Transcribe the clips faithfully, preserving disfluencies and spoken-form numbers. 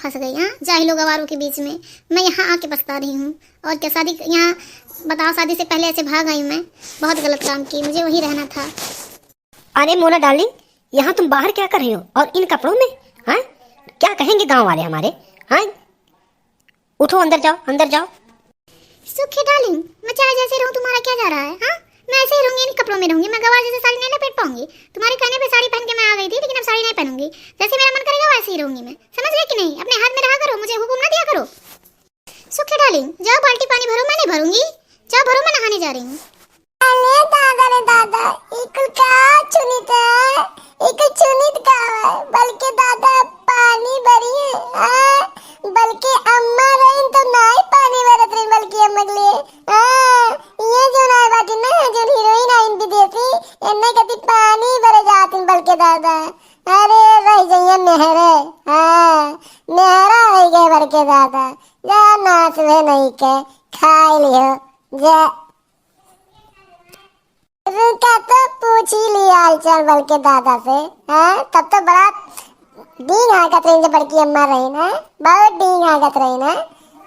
फंस गई, हाँ, जाहिलों गंवारों के बीच में। मैं यहाँ आके पछता रही हूँ। और क्या, शादी, यहाँ बताओ, शादी से पहले ऐसे भाग आई हूँ मैं। बहुत गलत काम की, मुझे वहीं रहना था। अरे मोना डार्लिंग, यहाँ तुम बाहर क्या कर रही हो और इन कपड़ों में? हाँ, क्या कहेंगे गांव वाले हमारे? हाँ, उठो, अंदर जाओ, अंदर जाओ। सुखी डार्लिंग, मैं चाहे जैसे रहूं, तुम्हारा क्या जा रहा है? हाँ, मैं ऐसे ही रहूंगी, इन कपड़ों में रहूंगी। मैं गवार जैसे साड़ी नहीं लपेट पाऊंगी। तुम्हारे कहने पे साड़ी पहन के मैं आ गई थी, लेकिन अब साड़ी नहीं पहनूंगी। जैसे मेरा मन करेगा वैसे ही रहूंगी मैं, समझ गए कि नहीं? अपने हाथ में रहा करो, मुझे हुक्म ना दिया करो। सुखी डार्लिंग, जाओ बाल्टी पानी भरो, मैं नहीं भरूंगी। जाओ भरो, मैं नहाने जा रही हूँ। अरे दादा रे दादा, ई कुल का चुनित है? ई कुल चुनित का है? बल्कि दादा पानी भरी है, हाँ? बल्कि अम्मा रहीन तो नाई पानी भरत रहीन, बल्कि अम्मा के लिए, हाँ? ये जो ना बाटी ना, जो हीरोइन आइन विदेशी, एन्ने कति पानी भरे जातिन, बल्कि दादा। अरे रह जइया मेहरे, हाँ, मेहरा होइ गए बल्कि दादा। जा नाच भे नहीं के, खाई लियो, जा। रुका तो पूछी ली हाल चाल बल्कि दादा से, हाँ? तब तो बड़ा डींग हाकत रही जब बड़की अम्मा रही ना, बहुत डींग हाकत रही ना।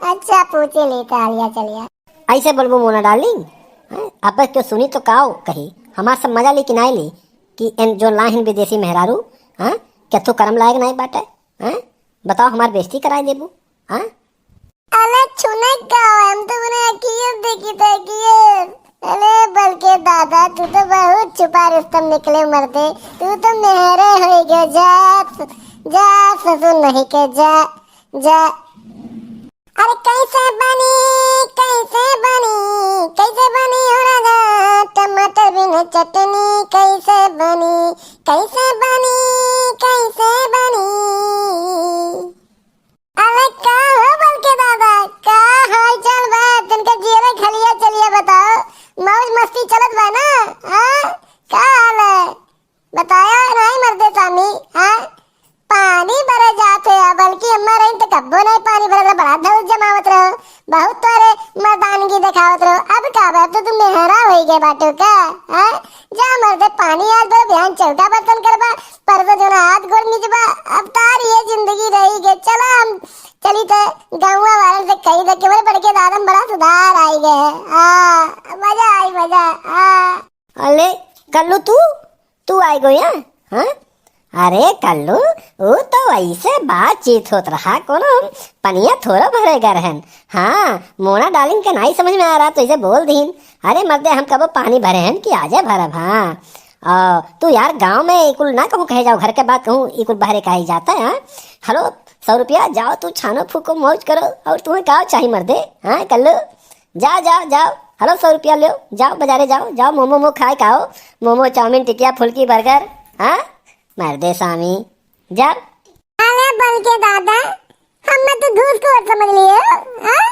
अच्छा, पूछी ली तो हालिया चलिया। ऐसे बोलबो मोना डार्लिंग, हाँ? अब क्यों सुनी तो काओ कही, हमार सब मजा ली कि नाई ली कि इन जो लाहिन विदेशी मेहरारू, हाँ? क्या तू करम लायक नाई बाटे, हाँ? बताओ, हमार बेइज्जती कराई देबू, हाँ? अले छुने का हो, हम तो मने अखिए देखी थे, अखिए। अले बल्कि दादा, तू तो बहुत छुपा रुस्तम निकले मर्दे। तू तो मेहरे होइ गए, जा, जा ससुर नहीं के, जा, जा। अरे कैसे बनी, कैसे बनी, कैसे बनी हो राजा, टमाटर बिन चटनी कैसे बनी, कैसे बनी, कैसे बनी। अरे का हो बल्कि दादा, का हाल चाल बा? तनका जियरा खलिया चलिया बताओ, मौज मस्ती चलत बा ना? हाँ, का हाल है? बताया नहीं मर्दे स्वामी, हाँ? पानी भरे जात है, बल्कि अम्मा रही तो कब्बो नहीं पानी भरत रहो, बड़ा धौल जमावत रहो, बहुत तोरे मर्दानगी देखावत रहो। अब का बा, अब तो तुम मेहरा होइ गए बाटो का, हाँ? जा मर्दे, पानी आज भर, बिहान चौका बर्तन करबा, परसों जो ना हाथ गोड़ मिजबा। अब तार ये जिंदगी रही गे, चला हम चली तो गौवा वालन से कही दे कि मोरे बड़के दादा में बड़ा सुधार आई गए है। हाँ, मजा आई, मजा, हाँ। अले, कल्लू तू, तू आई गो यहाँ, हाँ? अरे कल्लू, ऊ तो वैसे बातचीत होत रहा, कोनो पनिया थोड़ा भरे गर हन। हाँ, मोना डार्लिंग के नाई समझ में आ रहा, तो इसे बोल दीन। अरे मर्दे, हम कबो पानी भरे हन कि आजे भरब, हाँ। आ, तू यार, गाँव में इकुल ना कहूँ कहे जाओ, घर के बात कहूँ इकुल बहरे कहे जाता है, हाँ? हलो, सौ रुपया, जाओ तू छानो फूको, मौज करो, और तुम्हें का चाही मर्दे, हाँ कल्लू? जाओ, जाओ, जाओ, हलो, सौ रुपया लो, जाओ बाजारे जाओ, जाओ मोमो मोमो खाए खाओ, मोमो, चाउमीन, टिकिया, फुल्की, बर्गर, हाँ? मर्दे स्वामी, जाओ। अरे बल्कि दादा, हमें तो घूसखोर समझ लियो, हाँ?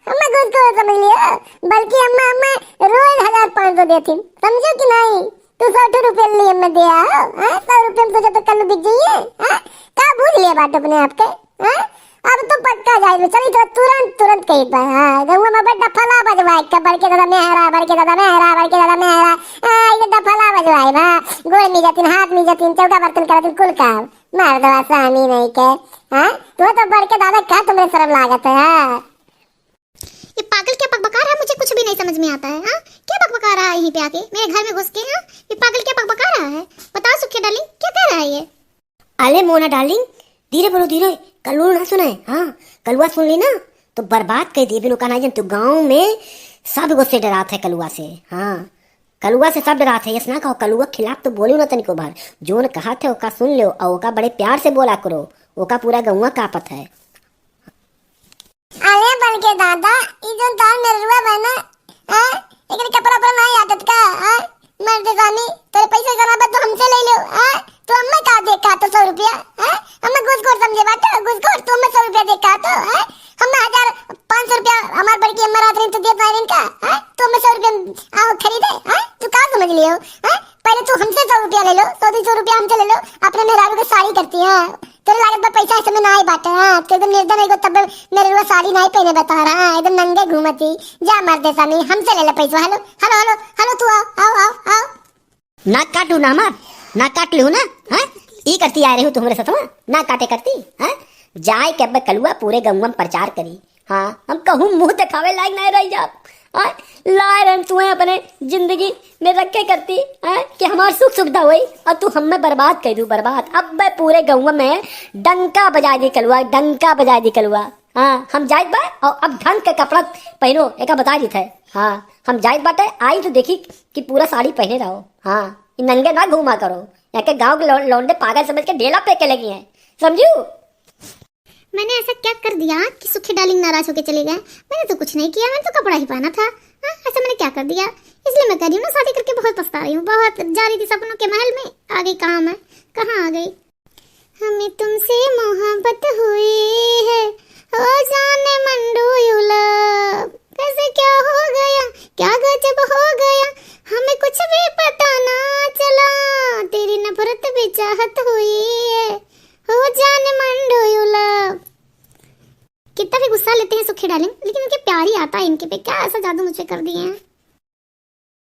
हमें घूसखोर समझ लियो, बल्कि अम्मा, अम्मा रोज हजार पाँच सौ देती, समझो कि नहीं? तू सौ ठो रुपये लिए हमें दिया हो, हाँ? सौ रुपये में सोचा तो कल बिक जाइए, हाँ? का बूझ लिया बात अपने आप के, हाँ? अब तो पक्का जाए, चली तो तुरंत, तुरंत कही बा, हाँ? गौवा में बड़ डफला बजवाए, का बड़के दादा मेहरा, बड़के दादा मेहरा, बड़के दादा मेहरा, हाँ, ये डफला बजवाए बा, गोड़ मिजतिन, हाथ मिजतिन, चौका बर्तन करतिन, कुल काम। मर्दवा स्वामी नहीं के, हाँ? तू तो बड़के दादा का तुम्हें शर्म लागत है, हाँ? ये पागल क्या बकबका रहा है, मुझे कुछ भी नहीं समझ में आता है, हाँ? क्या बकबका रहा है यहीं पे आके, मेरे घर में घुस के, हाँ? ये पागल क्या बकबका रहा है? बताओ सुखी डार्लिंग, क्या कह रहा है ये? अले मोना डार्लिंग, धीरे बोलो, धीरे, कल्लू ना सुने, हाँ? कलुआ सुन ली ना, तो बर्बाद कर दिए बिनु कहना जन, तो गाँव में सब गो से डरात है कलुआ से, हाँ? कलुआ से सब डरात है, यस ना कहो, कलुआ खिलाफ तो बोलियो ना तनिको बार, जोन कहत है ओका सुन लो, और ओका बड़े प्यार से बोला करो, ओका पूरा गौवा कापत है। अरे बल्कि दादा, ई जोन तार मेहरुआ बा ना, हाँ? एकरे कपड़ा उपड़ा नाई आटत का, हाँ? मर्दे स्वामी, तोरे पैसा जमा बा तो हमसे ले लो, हाँ? तू अम्मा का देख का तो सौ रुपया, हाँ? अम्मा घूसखोर समझे बाटे, घूसखोर, तू अम्मा सौ रुपया देख का तो, हाँ? हम हजार पाँच सौ रुपया हमार बड़की अम्मा रात रही तो देत नाई रही का, हाँ? तू अम्मा सौ रुपया आओ खरीदे, हाँ? तू का समझ लियो, हाँ? पहले तू हमसे सौ रुपया ले लो, सौ दो सौ रुपया हमसे ले लो, अपने मेहरारू के साड़ी करती है। तोरे लागत बा पैसा इस समय नाई बाटे, हाँ? तो एकदम निर्धन एगो तब मेहरुआ साड़ी नाई पहने बता रहा, हाँ? एकदम नंगे घूमती। जा मर्दे स्वामी, हमसे ले ले पैसा। हेलो, हेलो, हेलो, हेलो, तू आओ, आओ, आओ, आओ। नाक काट लू ना हमार, नाक काट लू ना, हाँ? ई करती आ रही हूँ तू हमरे साथ में, नाक काटे करती, हाँ? जाए के अब कलुआ पूरे गौवा में प्रचार करी। हाँ, हम कहूँ मुँह देखावे लायक नाहीं रह जाब। हाँ, लाए रहन तुहे अपने जिंदगी में रखे करती, हाँ, कि हमार सुख सुविधा होई और तू हमें बर्बाद कर दू, बर्बाद। अब बे पूरे गौवा में डंका बजाए दी कलुआ, डंका बजाए दी कलुआ। हाँ, हम जाइत बा और अब ढंग के कपड़ा पहनो, एका बता देत है। हाँ, हम जाइत बाटे, आई तो देखी कि पूरा साड़ी पहने रहो। हाँ, ई नंगे ना घूमा करो, यहाँ के गाँव के लौ-, लौंडे पागल समझ के ढेला फेंके लगी हैं, समझू? मैंने ऐसा क्या कर दिया कि सुखी डार्लिंग नाराज होके चले गए? मैंने तो कुछ नहीं किया, मैंने तो कपड़ा ही पहना था। हाँ, ऐसा मैंने क्या कर दिया? इसलिए मैं कह रही हूँ ना, शादी करके बहुत पछता रही हूँ, बहुत जा रही थी सपनों के महल में, आ गई कहाँ मैं, कहाँ आ गई? हमें तुमसे मोहब्बत हुई है, ओ जाने मंडू you love। कैसे क्या हो गया, क्या गजब हो गया, हमें कुछ भी पता ना चला, तेरी नफरत भी चाहत हुई है, ओ जाने मंडू you love। कितना भी गुस्सा लेते हैं सुखी डार्लिंग, लेकिन उनके प्यार ही आता है इनके पे। क्या ऐसा जादू मुझ पे कर दिए हैं?